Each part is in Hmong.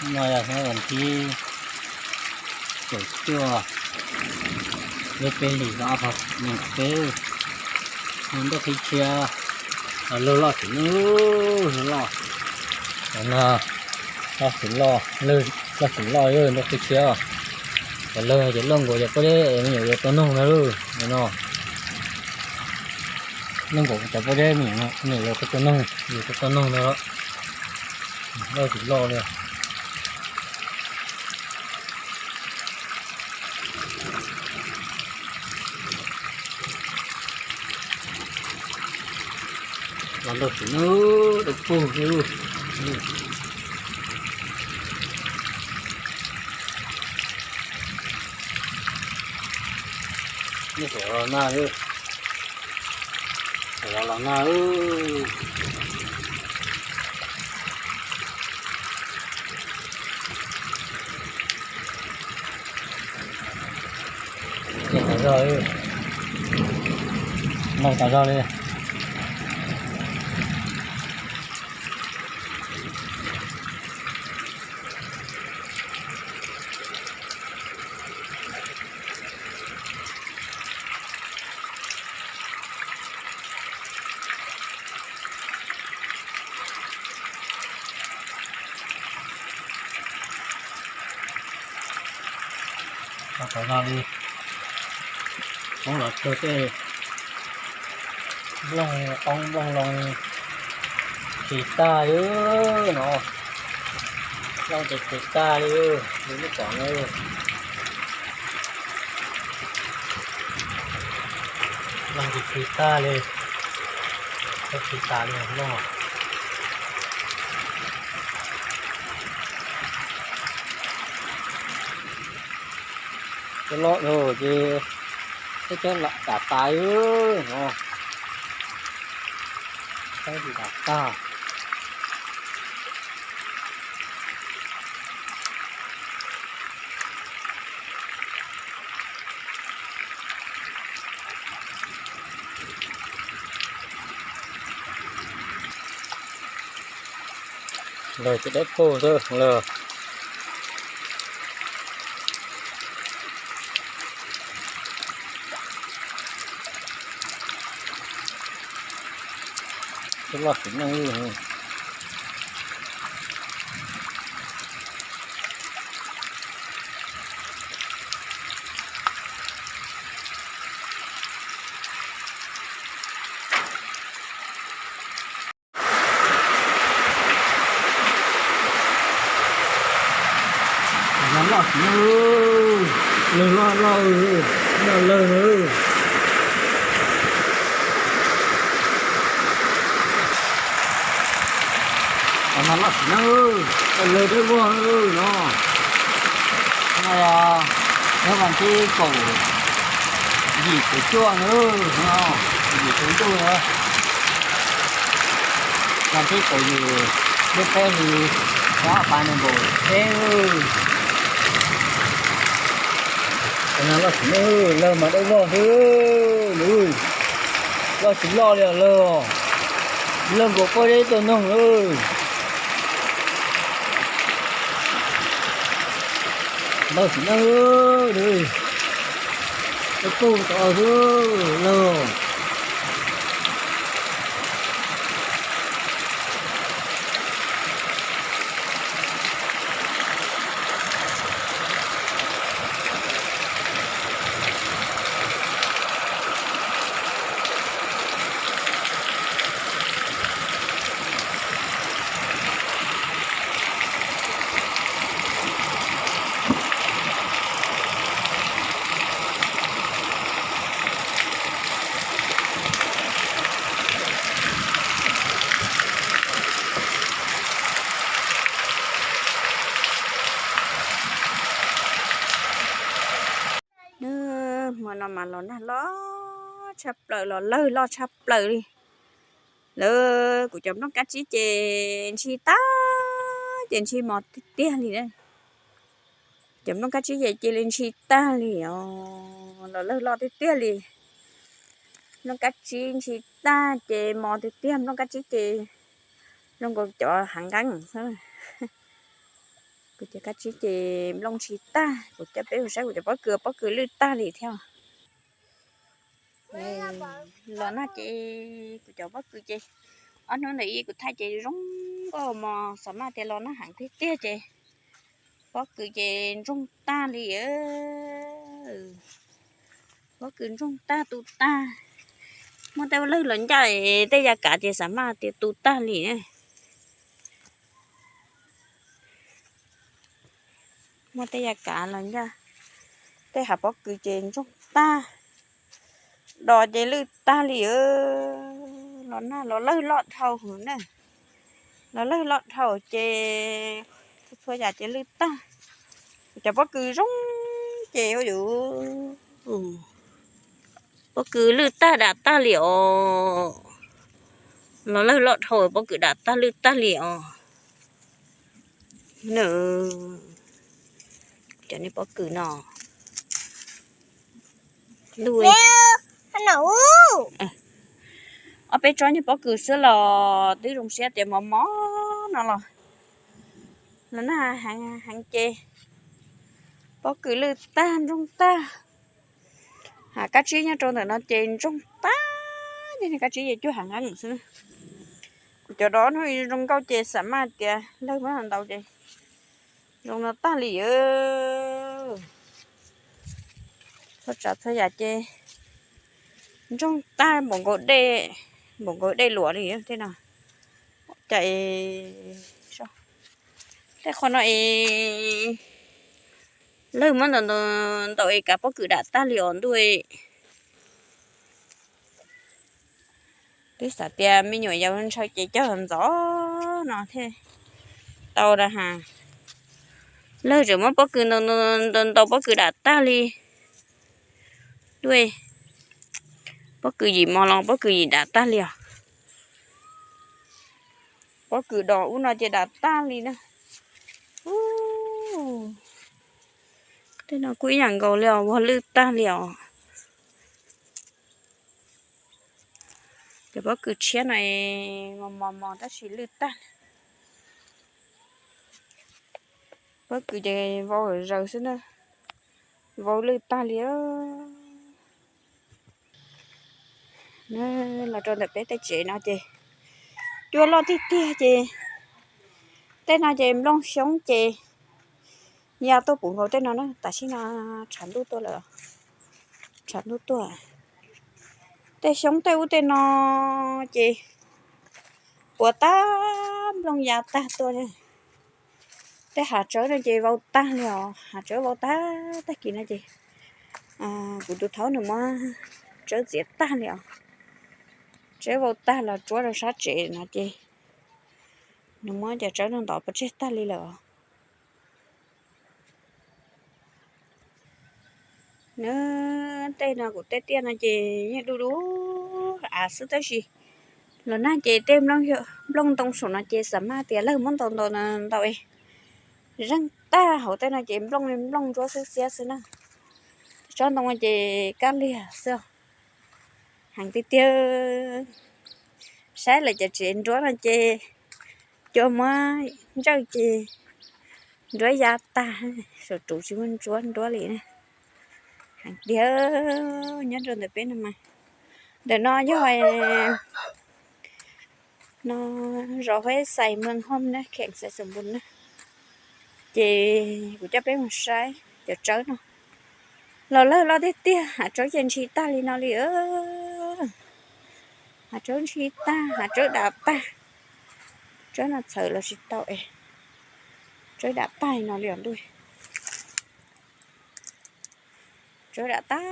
No yog hnub vas thib kaum cuaj, lub peb hlis xyoo ob phav nees nkaum peb. No ntuj qhib tshiab los lawg loj tsis lawg loj. Tam no loj tsis loj, lawg tsis loj, ntuj qhib tshiab. Cov lawg ces loj nkaus cov pob zeb me nyuam yuav tau noog no lawm no. Loj nkaus cov pob zeb me nyuam yuav tau noog, yuav tau noog no. Loj tsis loj li. Los ntau tsis nub, dawb paug li. Nyob tom los nag, los los nag. Nqaij tas zog li, nqaij tas zog li. Qhov no li, poob los txog tej nplooj qoob nplooj loo tsis tag li no. Nplooj ces tsis tag li, li lub pom no. Nplooj ces tsis tag li, tsis tag li nplooj. Cov loj dhau ces teb chaws lam dam tas no. Saib li dam tag. Lawg ces dawb paug xwb lawg. Loj tsis neej li. Lawg loj tsis neej, lawg loj loj, loj lawg. Qhov no loj tsis neej, lawg dawb vog no. No yog hnub vas thib kaum yim kaum cuaj na, yim kaum cuaj na. Vas thib kaum yim, lub peb hlis, ob phav nees nkaum peb. Qhov no loj tsis neej, lawg mas dawb vog xwb. Loj tsis loj li os lawg. Lawg nkaus pob zeb tuaj noog lawm. Ntau tsis neej, dawb paug tod xwb lawg. Hmo no mas los nag loj tshaj plaws, los lawg loj tshaj plaws li. Lawv kuv cov nplooj kab tsib ces ntshis tag, ces ntshis mos tiag tiag li. Cov nplooj kab tsib ces cia li ntshis tag li os, los lawg loj tiag tiag li. Nplooj kab tsib ntshis tag ces mos tiag tiag, nplooj kab tsib ces zoo nkaus cov hav nqeeb xwb. Kuv cov kab tsib ces nplooj ntshis tag, kuv coj peb mus saib kuv cov pob kws, pob kws lwj tag li thiab. Los no ces kuv cov pob kws ces ob hnub ntawm ib kuv thaij ces zoo nkauj mos, xav maj tias los nag heev tiag tiag ces pob kws ces ntsoog tag li. Pob kws ntsoog tag tu tag, muaj tej lawg los ncaj, tej yav kav ces xav maj tias tu tag li. Muaj tej yav kav los ncaj, tej hav pob kws ces ntsoog tag, dos ces lwj tag li. Los nag los lawg loj dhau na, los lawg loj dhau ces txhua yam ces lwj tag. Cov pob kws zoo ces ua yuv, pob kws lwj tag dam tag li os. Los lawg loj dhau pob kws dam tag lwj tag li os. Cov niag pob kws no, lwj, ob peb tsob niag pob kws xwb los twb zoo siab tias mos mos no los, los nag heev ces pob kws lwj tag ntsoog tag. Hav kab tsib nyob rau ntawm no ces ntsoog tag, tej niag kab tsib ces cuag hav nqeeb xwb. Kuv cov dos hnub zoo nkauj ces xav maj tias lawg muab ntau ces zoo no tag li. Txhua tsav txhua yam ces ntsoog tag npaum nkaus dej, npaum nkaus dej luam li tej no. Cas tej qhov no es lawg muab ntau ntau es kav pob kws dam tag li os ntuj. Twb xav tias me nyuam yaus ntshaw ces cog ntxov no thiaj tau na has. Lawg tseem muab pob kws ntau ntau pob kws dam tag li. Pob kws yim mos los pob kws yim dam tag li os. Pob kws dos ub no ces dam tag li na. Tej no kuj ib yam nkaus li os, vog lwj tag li os. Cov pob kws tshiab no mos mos mos tab sis lwj tag. Pob kws ces vau zaws xwb na, vau lwj tag li. Los rau ntawm peb tej tsev no ces cua loj tiag tiag ces tej no ces nplooj xyoob ces ya tuaj puv nkaus tej no na. Tam sim no tshav ntuj tuaj lawm, tshav ntuj tuaj. Tej xyoob tej ub tej no ces puas tag, nplooj ya tag tuaj. Tej hav tsawb no ces vau tag li os, hav tsawb vau tag. Tag kis no ces kuv tus thaub nws muab tsawb txiav tag li os. Tsawb vau tag los tsuab rau sab tsev no ces nws muab cov tsawb no ntov pov tseg tag li lawm os. Nws tej no kuv tej tiaj no ces yeej du du av xwb tab sis los nag ces tej nplooj ntoo saum no ces xav maj tias lawg muab ntau ntau ntau es zeeg tag. Hauv tej no ces nplooj nplooj ntsuab xwb xiab xwb na. Tsob ntoo ces kab liag xwb. Heev tiag tiag. Saib lawv cov tsev nruab no ces cua muab ntsawj ces nruab ya tag, saum ruv tsis muaj ntsuab nruab li na. Heev tiag. Nyob rau ntawm peb no mas, ntawm no yog no zos Huab Xais Meej Hom na, kheem Xais Xoo Npus na. Ces kuv coj peb mus saib cov tsawb no. Los lawg loj tiag tiag, hav tsawb ces ntshis tag li no li. Hav tsawb ntshis tag, hav tsawb dam tag. Tsawb no txhawv los tsis tau es tsawb dam tag li no li os ntuj. Tsawb dam tag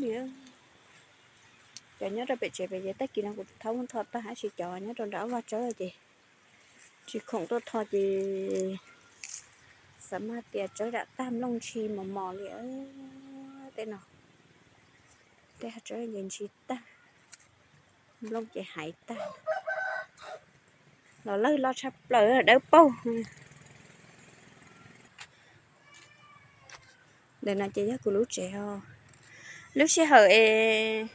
li. Cov nyob rau pem tsev pem ces tag kis no kuv thaub muab tho tag tab sis cov nyob rau nram ob vag tsawb ces tsis khoom tuaj tho ces xav maj tias tsawb dam tag nplooj ntshis mos mos li. Tej no, tej hav tsawb ces ntshis tag, nplooj ces hais tag. Los lawg loj tshaj plaws dawb paug. Ntawm no ces yog kuv lub tsev os. Lub sij hawm es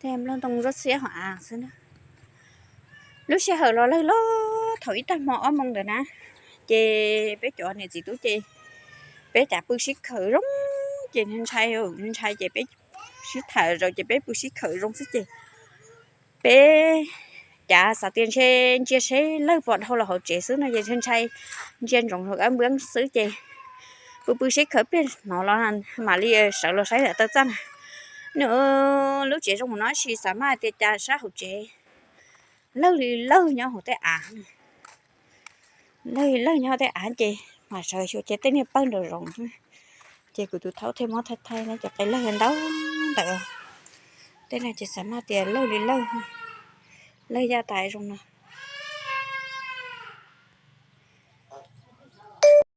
tej nplooj ntoo ntsuab xiab hauv av xwb na. Lub sij hawm los lawg loj thaum ib tag hmo ob moos ntawd na, Ces peb cov niam txiv tub ces peb cav pw sib khawm zoo, ces ntshai ntshai ces peb sib tham zaum ces peb pw sib khawm zoo xwb ces peb cav xav tias ntshe ntsia seb lawg puas dhau los hauv tsev xwb no ces ntshai ntsia ntsoov hauv kab npwb xwb ces pw pw sib khawm pliag hnov los mam li sawv los saib lawm taw txaj na. Nws lub tsev zoo mus no sis xav maj tias cas sab hauv tsev lawg li lawg nyob hauv tej av, lawg li lawg nyob hauv tej av ces mam sawv xyuas ces tej niag pawg nraum zoov ces kuv tus thaub thiaj muab thaij thaij na ces qe lawg ntau ntawm tej no ces xav maj tias lawg li lawg, lawg yaj tas zoo no.